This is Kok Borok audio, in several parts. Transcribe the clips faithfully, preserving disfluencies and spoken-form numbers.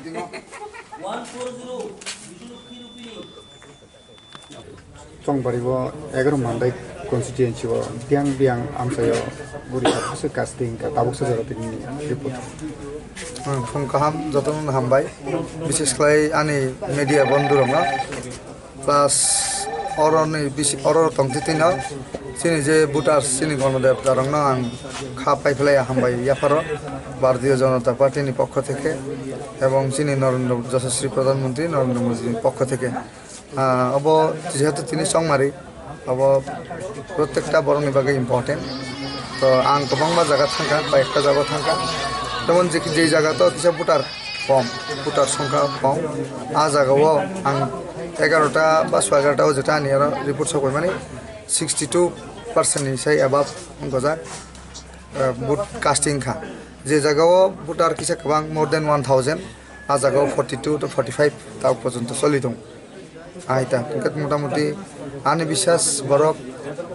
Media. One four zero, Bishnu Lukhi Rupini. Chongbari o egaroh Mandai constituency o biyang biyang amchaio bwrwi sak bwswk casting wngkha, tabuk sajak tini report. Hmm, phung kaham, jotono hambai. Bishes khlai ani media bondhu rokno. Plus oroni bisi, oro tongtwi twino chini je voters, chini gonodevta rokno ang kha paiphlai hambai yapharo Bharatiya Janata Party ni pokho theke ebong chini Narendra, Yashaswi Pradhan Mantri Narendra Modi ni pokho theke. Ah, abo jehetu tini chongmari, abo protekta borokni bagwi important. To ang kwbangma jaga thangkha, koyekta jaga thangkha. Jemon je, je jaga to kisa voter kom, voter songkha kom. A jaga o ang egarota ba soi egarota o jeta ani aro report sok paimani sixty two percent ni sai above gojak, ah, vote casting kha. Je jaga o voter kisa kwbang, more than one thousand, a jaga o forty two to forty five tabuk porjonto choli tongo. Aita, hwnkhe motamuti ani biswas borok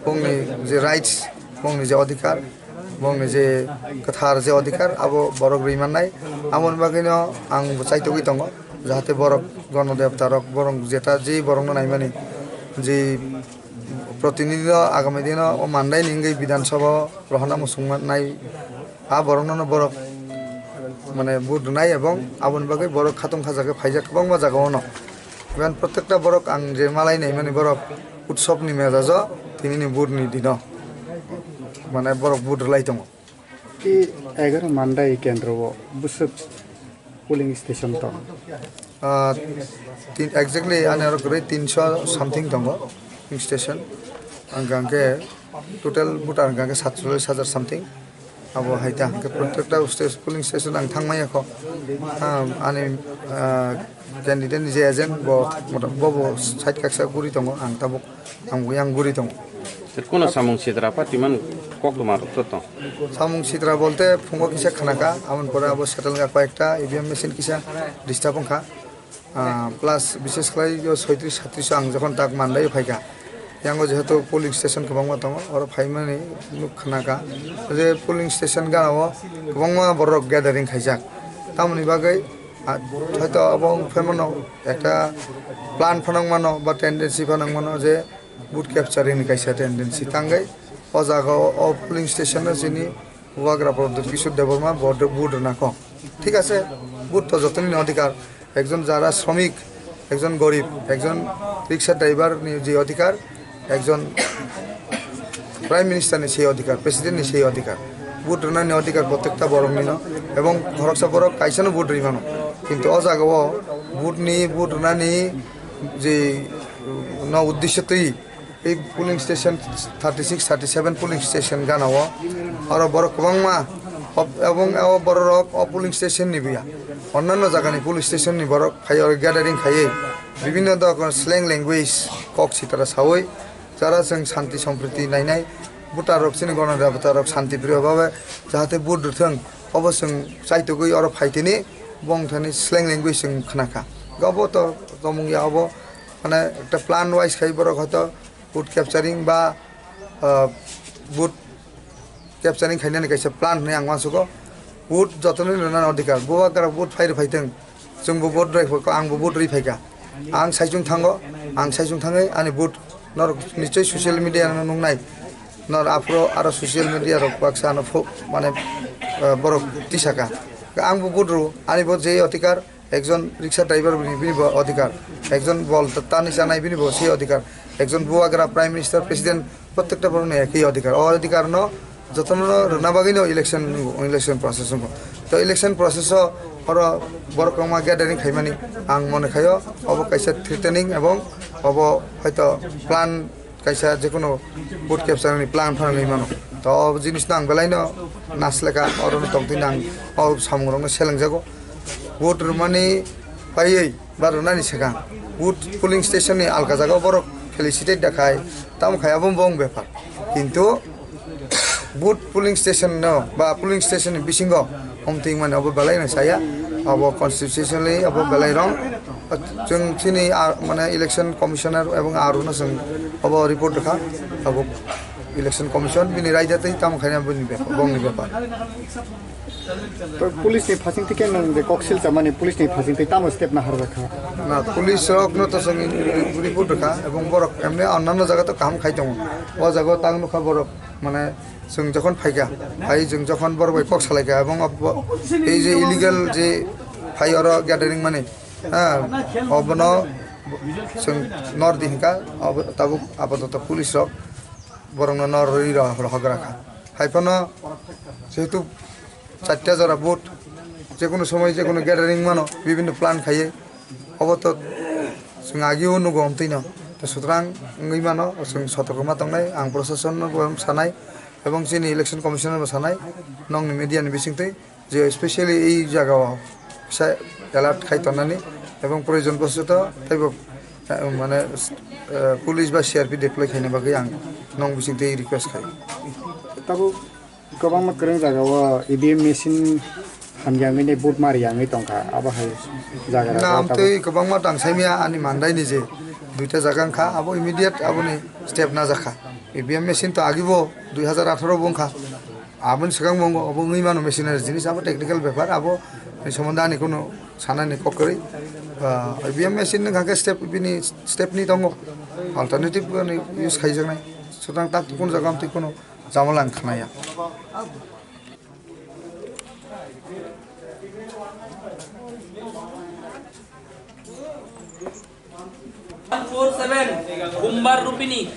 bongni je rights, bongni je odhikar, bongni je kwthar je odhikar, abo borok rwi mannai. Aboni bagwino ang bo chaitogwi tongo, jahate borok, gonodevta rok, borok jeta je borokno naimani, je protinidhi rok agami dino o mandaini wngwi Bidhan Sabha o rohorna muchungma nai, a borokno borok mane vote rwnai, ebong aboni bagwi borok khatung khajak khe phaijak kwbangma jaga ono. Iban protekta borok ang je malai naimani borok utsobni mejajo tinini vote ni dino mane borok vote rwlai tongo. Ki egaroh Mandai kendro o bwswk polling station tong? Ah, tin, exactly ani aro kwrwi tinso something tongo polling station. Ang hwnkhe total voter hwnkhe satchollish hajar something. Abo hai ta hwnkhe protekta stage, polling station ang thangmaya kho. Ah, ani, ah, candidate ni je agent bo, bo bo side kaksa guri tongo, ang tabuk ang bo yang guri tongo. Te kono samung sitra pa timan kok toma rok to tong? Samung sitra bolte phungo kisa khanaka, amon pore abo settle ga koyekta E V M machine kisa disturb wngkha. Ah, plus bishes khlai yo soitris satris ang jokhon tak Mandai phaikha, yango jehetu polling station kwbangma tongo, oro phaimani nuk khnakha je polling station gana o kwbangma borok gathering khaijak, tamoni bagwi, ah, hoito abo wng phaimano ekta plan phanang mano ba tendency phanang mano je vote capturing ni kaisa tendency tangwi o jaga o, o polling station no chini Bubagra Pradyot Kishore Debbarma vote, vote rwna kho. Thik ase, vote to jotoni ni odhikar. Ekjon jara shramik, ekjon gorib, ekjon rickshaw driver ni je odhikar, ekjon Prime Minister ni sei odhikar, President ni sei odhikar. Vote rwna ni odhikar protekta borok ni no. Ebong khoroksa borok kaisa no vote rwi mano. Kintu o jaga o vote ni, vote rwna ni je, uh, no uddesho twi, ei polling station thirty six, thirty seven polling station gana o, oro borok kwbangma, ob-, ebong o borok o polling station ni buya, onnanno jaga ni polling station ni borok phai oro gathering khaiwi bibinno dokhon slang language kok sitra sawi jara chwng shanti sompriti nainai voter rok, chini gwnang voter rok shanti priyo bhabe jahate vote rwthwng, obo chwng chaitugwi oro phaitini bongthani slang language chwng khnakha. Obo to tomung ya, obo mane ekta plan wise khai borok hoito vote capturing ba, ah, vote capturing khainani kaisa plan hwnwi ang uansugo. Vote jotono rwnani odhikar, bubagra vote phai rw phaithwng, chwngbo vote rw phaikha, angbo vote rw phaikha. Ang saichung thango, ang saichung thangwi ani vote norok nichoi social media no nuknai, nor aphuru aro social media rok baksa ano pho-, mane, ah, borok tisaka. Angbo vote rw, ani vote je odhikar, ekjon rickshaw driver bini, bini bo odhikar, ekjon bol ta-, tani chanai bini bo se odhikar, ekjon bubagra, prime minister, president, prottekta borokni ekhi odhikar. O odhikar no jotono rwna bagwi no election, election process wngkha. To election process o oro borok kwbangma gathering khaimani ang mone khaio, obo kaisa threatening ebong obo hoito plan kaisa jekono vote capture ni plan phanangwi mano. To o jinis no ang belai no nasleka, oro no tongtwi nang o samung rok no selengjago. Vote rwmani paiwi ba rwnani swkang vote polling station ni alka jaga borok felicitate da khai, tamo khai abo bong bepar. Kintu vote polling station no ba polling station ni bisingo omtwi mani abo belai no saya, abo constitutionally abo belai wrong. Chwng chini, ah, mane election commissioner ebong aro no chwng abo report rwkha, abo election commission bini raida tei tamo khaina bini bepar, bongni bepar. To police ni phasing twi khe nwng je kok silcha mani police ni phasing twi tamo step na harjakha? Na, police rok no to chwng report rwkha ebong borok emni annanno jaga to kaham khai tongo. O jaga o tang nukha borok, mane chwng jokhon phaikha, phai chwng jokhon borok bai kok salaikha ebong abo, ei je illegal je phai oro gathering mani, ha, obono chwng nor di hinka, obo tabuk apatot police rok borokno nor rwi rohor hogra kha. Hai phano jehetu charta jora vote, jekono somoi jekono gathering mano, bibhinno plan khaiwi, obo to chwng agio nugo omtwino. To sutrang wngwi mano, chwng sotorkoma tongnai, ang proshasonno bo sanai, ebong chini election commissioner bo sanai, nokni media ni bisingtwi, je specially ei jagao kisa alert khai tongnani ebong proyojon bosuto teibo, eh, mane, eh, police ba C R P deploy khaina bagwi ang nok bisingtwi request khai. Tabuk kwbangma kwrwng jagao E V M machine hamya wngwi vote ma rwya wngwi tongkha, abo hai jaga rok. Namtwi kwbangma tang saimya ani mandai ni je duita jaga wngkha, abo immediate aboni step najakha. E V M machine to agibo dui hazar atharo bo wngkha. Aboni swkang bo wngwi mano machinery jinis, abo technical bepar, abo ni somondo ani kunu sanani kok kwrwi. Ah, E V M machine wngkha khe step, bini step ni tongo, alternative ni use khaijaknai. Sutrang tak kunu jaga amtwi kunu jamala ang khnaya. One four seven, Kumbar Rupini.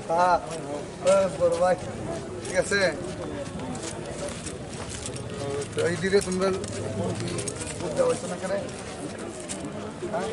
হ্যাঁ, ওই বড় ভাই, ঠিক আছে? তো এই দিলে তোমরা বুঝতে পারছো না কেন? হ্যাঁ?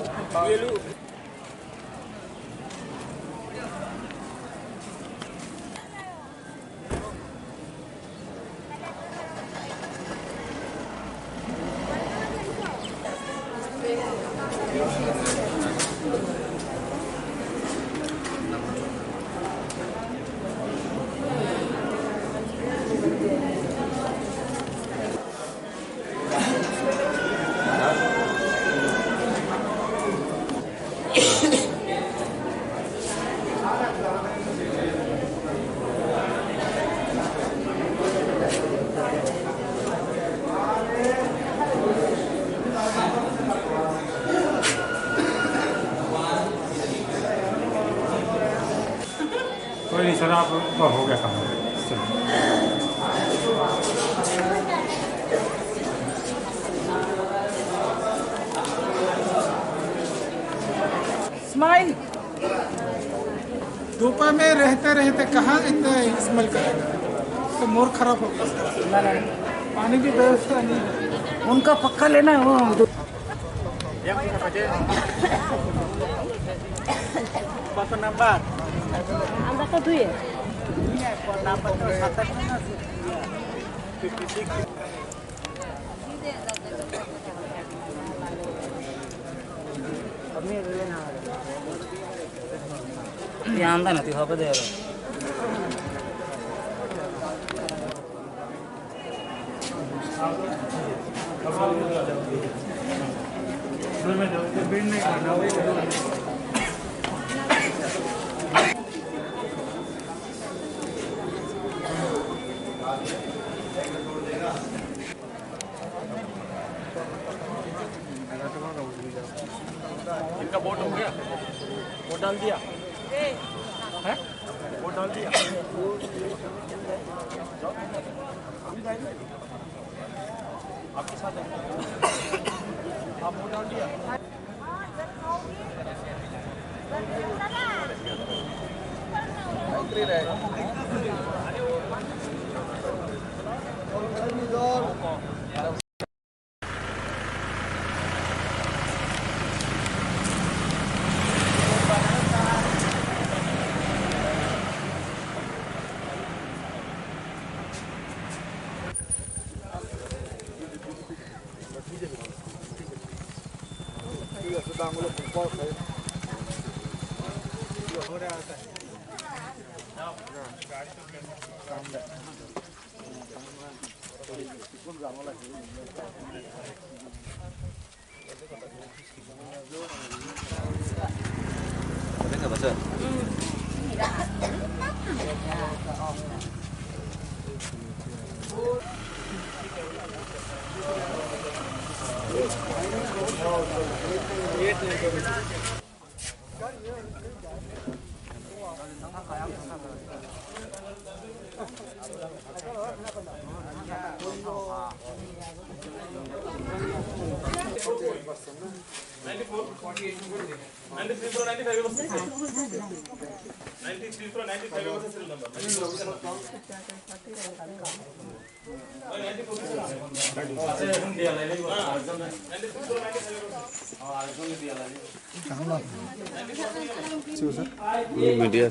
कोई नहीं सर, आपका हो गया काम। चलो। Smile. धूपा में रहते रहते कहाँ इतना स्मेल करेगा? तो मूड खराब हो गया। पानी की व्यवस्था नहीं है। उनका पक्का लेना है, वो। Number? Number to dui. Number to sat. Yan da na ti hobe de. इनका वोट हो गया? वोट डाल दिया? हैं? वोट डाल दिया? आपके साथ है। आप वोट डाल दिया? Media.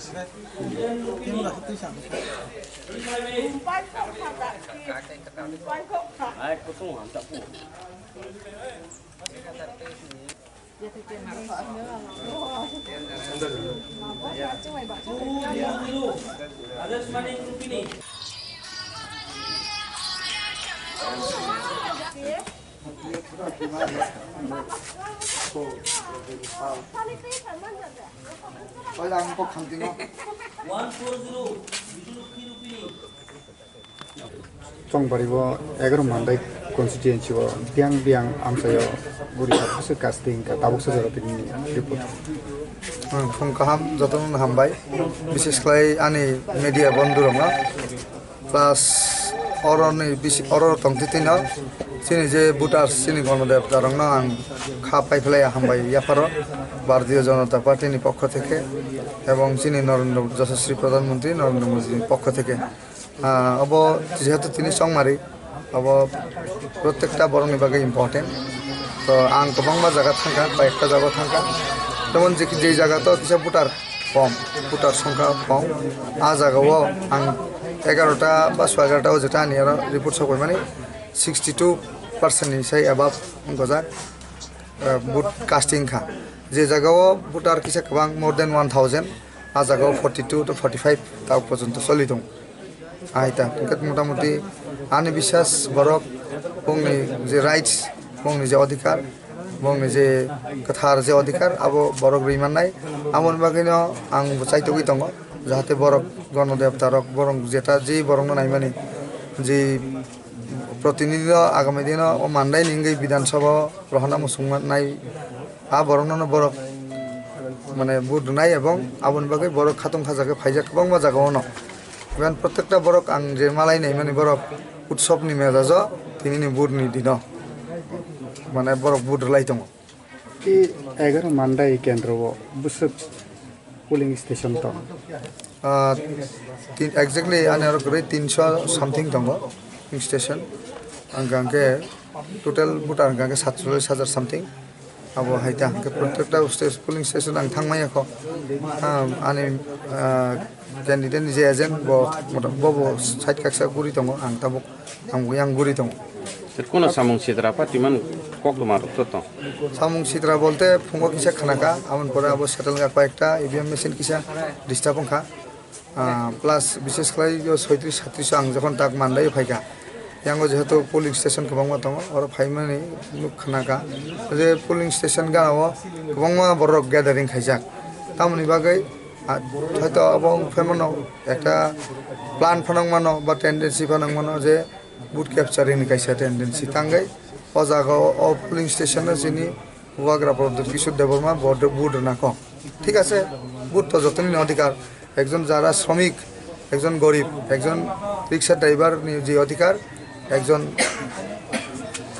One four zero, Bishnu Lukhi Rupini. Chongbari o egaroh mandai constituency o biyang biyang amchai o guri tabuksa casting ka tabuksa jora tini report. Hmm, phung kaham, jotono hambai. Bises khlai ani media bondhu rokno. Plus, oroni bisi, oro tongtitino chini je voters, chini gonodevta rokno ang kha paiphlai hambai yapharo Bharatiya Janata Party ni pokho theke ebong chini Narendra, Yashaswi Pradhan Mantri Narendra Modi ni pokho theke. Ah, obo jehetu tini chongmari, obo protekta borokni bagwi important. To ang kwbangma jaga thangkha, koi ekta jaga thangkha. Jemon je, je jaga to kisa voter kom, voter songkha kom. A jaga o ang egarota ba soi egarota o jeta ani aro report sokoi mani sixty two percent ni sai above wngkha jak, ah, vote casting kha. Je jaga o voter kisa kwbang more than one thousand, a jaga o forty two to forty five ta porjonto choli tongo. Aita, hingke motamuti ani biswas borok bongni je rights, bongni je odhikar, bongni je kwthar je odhikar, abo borok rwi mannai. Aboni bagwino ang bo chaitogwi tongo, jahate borok gonodevta rok, borok jeta je borokno naimani je protinidhi rok agami dino o mandai ni wngwi Bidhan Sabha o rohorna muchung nai, a borokno borok mane vote rwnai ebong aboni bagwi borok khatung kha jaga phaijak kwbangma jaga ono. Iban protekta borok ang je malai naimani borok utsob ni mejajo tinini vote ni dino mane borok vote rwlai tongo. Ki egaroh mandai kendro o bwswk polling station tong? Ah, tin, exactly ani aro kwrwi tinso something tongo polling station. Ang hwnkhe total voter hwnkhe satchollish hajar something. Abo hai ta hwnkhe protekta stage, polling station ang thangmaya kho. Ah, ani, ah, candidate ni je agent bo, bo, bo side kaksa guri tongo, ang tabuk ang bo yang guri tongo. Kuno samung sitra pati man kok toma rok to tong. Samung sitra bolte phungo kisa khanaka, amon pore abo settle ga koi ekta E V M machine kisa disturb wngkha. Ah, plus bises khlai yo soitris satris ang jokhon tak mandai phaikha. Yango jehetu polling station kwbangma tongo, oro phaimani nuk khanaka. Je polling station gana o kwbangma borok gathering khaijak. Tamoni bagwi, ah, hoito abo wng phaimano ekta plan phanang mano ba tendency phanang mano je vote capturing ni kaisa tendency tangwi o jaga o, o polling station o chini Bubagra Pradyot Kishore Debbarma vote, vote rwna kok. Thik ache, vote to jotoni ni odhikar, ekjon jara shramik, ekjon gorib, ekjon rickshaw driver ni je odhikar, ekjon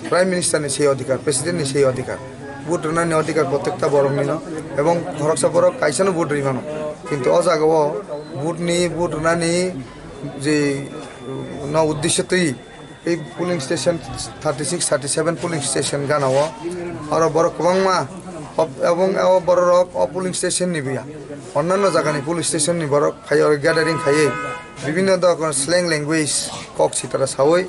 Prime Minister ni sei odhikar, President ni sei odhikar. Vote rwnani odhikar protekta borok nino, ebong khoroksa borok kaisa no vote rwi mano. Kintu o jaga o vote ni, vote rwnani je, uh, no uddesho twi, ei polling station thirty six, thirty seven polling station gana o, aro borok kwbangma, ob-, ebong o borok o polling station ni buya, onnanno jaga ni polling station ni borok phai o gathering khaiwi bibinno dokhon slang language kok sitra sawi,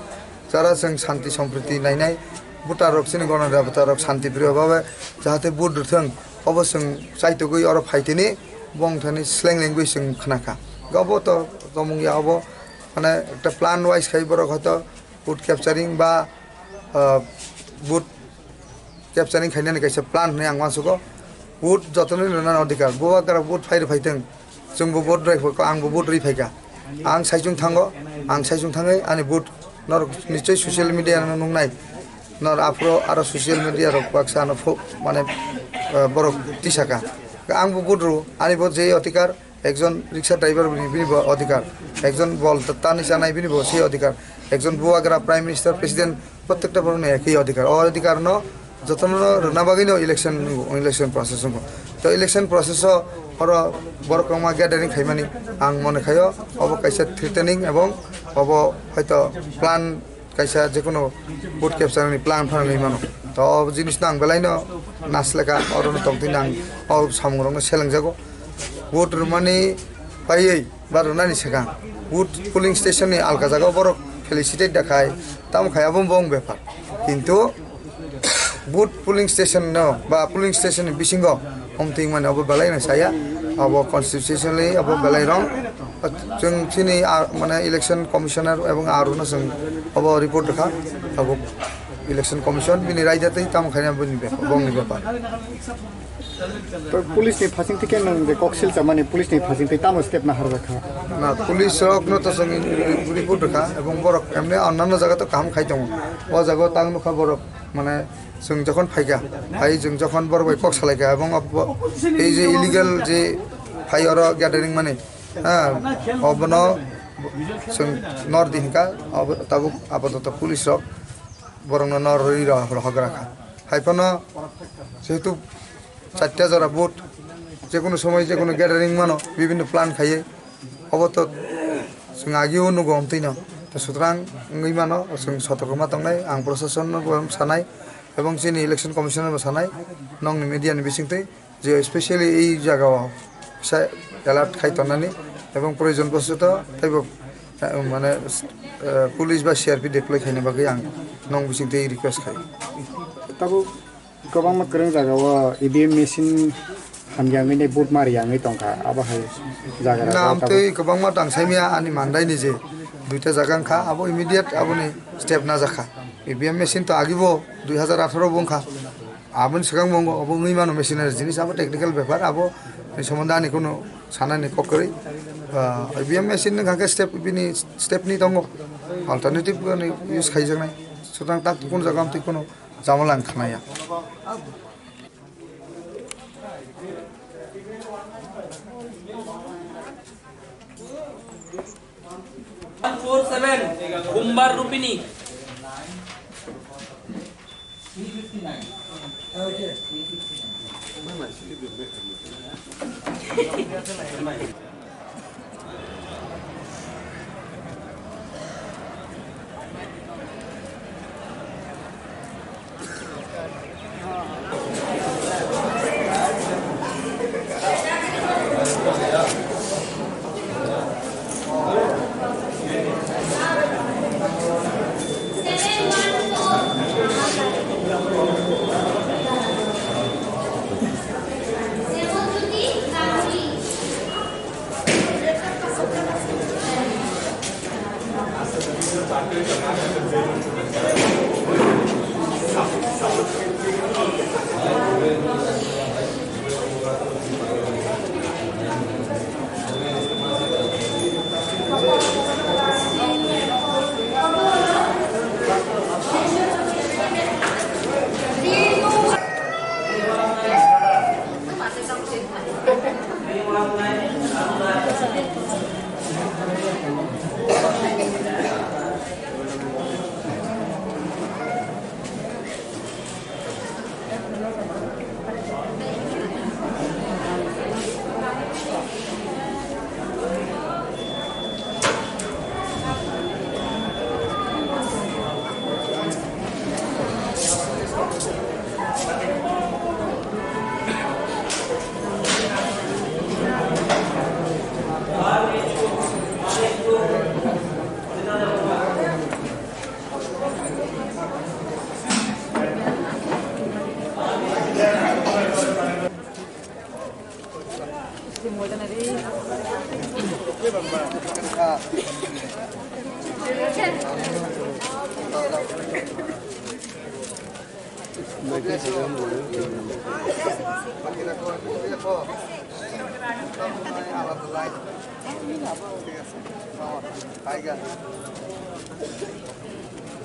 jara chwng shanti sompriti nainai, voter rok chini gonodevata rok shanti priyo babe jahate vote rwthwng, obo chwng chaitugwi oro phaitini bongthani slang language chwng khnakha. Obo to tomung ya obo. Mane ekta plan wise khai borok hoito vote capturing ba, ah, vote capturing khainani kaisa plan hinwi ang uansugo. Vote jotono rwnani odhikar. Bubagra vote phai rw phaithwng. Chwngbo vote rwi phaikha, angbo vote rwi phaikha. Ang saichung thango, ang saichung thangwi ani vote norok nichoi social media no nuknai. Nor aphuru aro social media rok baksa ano pho-, mane, ah, borok tisaka. Angbo vote rw, ani vote je odhikar, ekjon rickshaw driver bini, bini bo odhikar, ekjon bol ta-, tani chanai bini bo sei odhikar, ekjon bubagra prime minister, president, protekta borokni ekhi odhikar. O odhikar no jotono rwna bagwi no election, election process wngkha. To election process o oro borok kwbangma gathering khaimani ang mone khaio, obo kaisa threatening ebong obo hoito plan kaisa jekono vote capture ni plan phanangwi mano. To o jinis no ang belai no nasleka, oro no tongtwi ang o samung rok no selengjago. Vote rwmani paiwi ba rwnani swkang vote polling station ni alka jaga o borok felicitate da khai, tamo khai abo bo wng bepar. Kintu vote polling station no ba polling station ni bisingo Hom twi mani abo belai no saya, abo constitutionally abo belai wrong. Chwng chini, ah, mane election commissioner ebong aro no chwng abo report rwkha, abo election commission bini raida twi tamo khaina bini bepar, bongni bepar. To police ni phasing twi khe nwng je koksil chamani police ni phasing twi tamo step na harjakha? Na, police rok no to chwng report rwkha ebong borok emne onnanno jaga to kaham khai tongo. O jaga o tang nukha borok Mane chwng jokhon phaikha, phai chwng jokhon borok bai kok salaikha, ebong abo, ei je illegal je phai oro gathering mani, ha, obono chwng nor di hinkha, obo tabuk apatot police rok borokno nor rwi rw-, rohorgra kha. Hai phano jehetu charta jora vote, jekunu somoi jekunu gathering mano, bibinno plan khaiwi, obo to chwng agio nugo omtwino. To sutrang wngwi mano, chwng sotorkoma tongnai, ang proshasonno bo sanai, ebong chini election commissioner bo sanai, nokni media ni bisingtwi, je specially ei jagao kisa alert khai tongnani, ebong proyojon bosoto teibo, eh, mane, eh, police ba C R P deploy khaina bagwi ang nok bisingtwi request khai. Tabuk kwbangma kwrwng jagao E V M machine hamya wngwi vote mariya wngwi tongkha, abo hai jaga na rok amtwi tabuk kwbangma tang saimya ani mandaini je duita jaga wngkha, abo immediate aboni step najakha. E V M machine to agibo dui hazar atharo bo wngkha, aboni swkang bo wngwi mano machinery jinis, abo technical bepar, abo ni somondo ani kunu sanani kok kwrwi. Ah, E V M machine wngkha khe step, bini step ni tongo, alternative ni use khaijaknai, sutrang tak kunu jaga amtwi kunu Jamala ang khnaya. One four seven, Bumbar Rupini.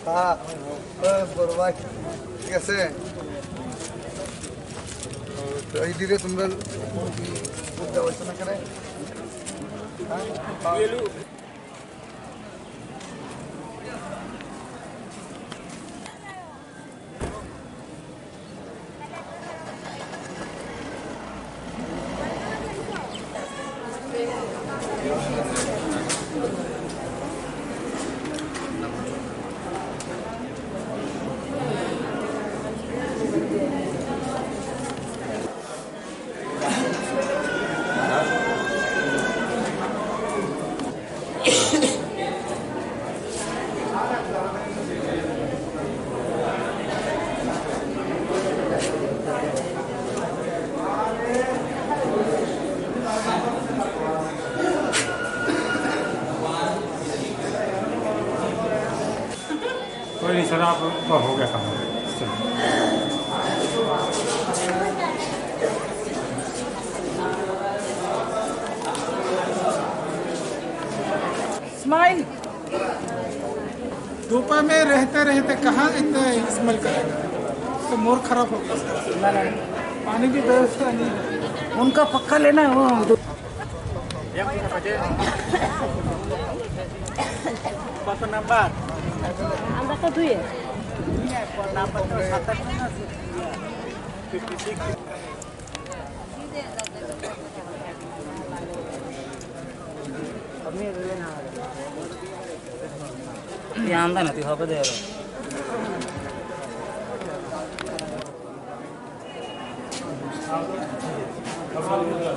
হ্যাঁ, ও বড় ভাই, ঠিক আছে? তো এই দিকে তোমরা বুঝতে পারছো না কেন? হ্যাঁ? कोई नहीं सर, आपका हो गया काम। स्माइल। धूपा में रहते रहते कहाँ इतना स्माइल करेगा? मोर खराब हो गया। पानी की व्यवस्था नहीं है। उनका पक्का लेना है, वो हम तो কত নাম্বার? আমরা তো দুই। নাম্বার তো সাতাশ না? Fifty six. Yan da na ti hobe de.